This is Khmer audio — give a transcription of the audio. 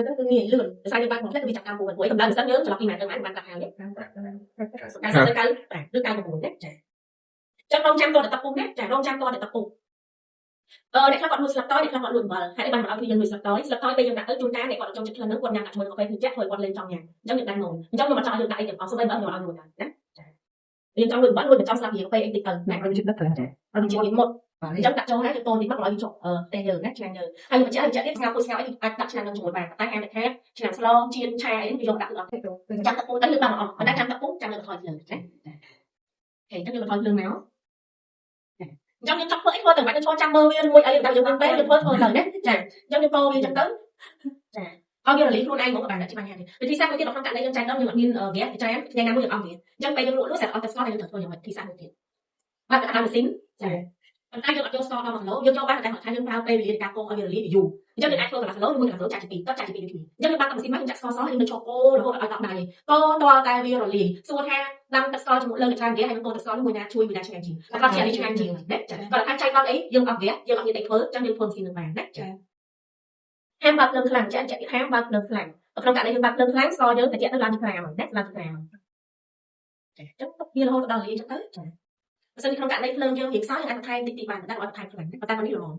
ទៅគឺងាយលឿនដោយសារយើងបើកមកផ្លែគឺវាចាប់តាមមួយព្រោះកម្ដៅម៉ាស៊ីនយើងចន្លោះពីម៉ែត្រទៅម៉ែត្របានប្រាប់ហើយ90ទៅ98ឬ96ណាចាចឹងរងចាំតតែទឹកពុះណាចារងចាំតតែទឹកពុះអឺអ្នកខ្លះគាត់លួចស្លឹកតយអ្នកខ្លះគាត់លួចអំបិលហេតុអីបានមកឲ្យគ្នាយើងលួចស្លឹកតយស្លឹកតយពេលយើងដាក់ទៅជួនកាលអ្នកគាត់ចូលចិត្តក្លិនហ្នឹងគាត់ញ៉ាំដាក់ជាមួយកាហ្វេគឺចាក់ធ្វើគាត់លេងចង់ញ៉ាំអញ្ចឹងយើងដាក់មកអញ្ចឹងខ្ញុំអត់ចង់ឲ្យយើងដាក់អីទាំងអស់សូម្បីបើខ្ញុំអត់ឲ្យលួចដែរណាចាយើងចង់លួចអំបិលលួចមិនចង់ស្លាប់ជាកាហ្វេអីតិចទៅណា ឲ្យវាជិតដិតទៅចា ឲ្យវាជាតិមុត បាទ អញ្ចឹងដាក់ចូលហើយយើងកូនតិចមកឲ្យវាជក់អឺផ្ទះយើងណាឆ្នាំងយើងហើយយើងបញ្ជាក់ឲ្យបញ្ជាក់ទៀតស្ងោរពូជស្ងោរអីអាចដាក់ឆ្នាំងនឹងជាមួយបានតែហាមថាឆ្នាំងស្លចៀនឆាអីវាយកដាក់អត់ចាំទឹកពូជទៅយើងបានអត់ប៉ុន្តែចាំទឹកពូជចាំយើងបន្ថយភ្លើងណាហេអញ្ចឹងយើងបន្ថយភ្លើងមកអញ្ចឹងយើងចង់ធ្វើអីធ្វើទៅមិនបាច់ឈរចាំមើលវាមួយអីតែយើងបានពេលយើងធ្វើធ្វើទៅណាចាអញ្ចឹងយើងកូរវាអញ្ចឹងទៅចាឲ្យវារលីខ្លួនឯងមកក៏បានដែរជាបញ្ហាទេវិធីសាស្ត្រមួយទៀតក្នុងករណីយើងចែកដល់យើងអត់មានហ្គាសចាថ្ងៃណាមួយយើងអស់ហ្គាសអញ្ចឹងពេលយើងលក់លក់ស្រាប់អត់ទឹកស្ករហើយយើងត្រូវធ្វើយ៉ាងម៉េចវិធីសាស្ត្រមួយទៀតបាទដាក់ម៉ាស៊ីនចាប៉ុន្តែយើងអត់យកស្ករដល់1គីឡូយើងយកបានតែគាត់ថាយើងប្រើពេលវេលានៃការកូរឲ្យវារលាយយូរអញ្ចឹងយើងអាចធ្វើកន្លះគីឡូឬ1គីឡូចាក់ជា2តចាក់ជា2ដូចគ្នាអញ្ចឹងយើងបានតែម៉ាស៊ីនមកយើងចាក់ស្ករសហើយយើងនៅឈប់កូររហូតឲ្យដល់ដៃកូរទាល់តែវារលាយសួរថាដាំទឹកស្ករជាមួយលើកញ្ច្រានគេហើយនឹងកូរទឹកស្ករនោះមួយណាជួយមួយណាឆ្ងាញ់ជាងតែគាត់ជានេះឆ្ងាញ់ជាងណាចាគាត់ថាចែកដល់អីយើងអត់ហ្គាសយើងអត់មានអីធ្វើអញ្ចឹងយើងធ្វើម៉ាស៊ីននឹងបានណាចាហាមបើកភ្លើងខ្លាំងចាចាហាមបើកភ្លើងខ្លាំងក្នុងករណីយើងបើកភ្លើងខ្លាំងស្ករយើងតិចទៅឡើងជាខ្លាំងណាឡើងជាខ្លាំងចាអញ្ចឹងទុកវារហូតដល់រលាយអញ្ចឹងទៅចាបើសិនក្នុងករណីភ្លើងយើងរៀងខ្សោយយើងអាចបន្ថែមតិចតិចបានតែអត់បន្ថែមខ្លាំងប៉ុន្តែនេះល្មម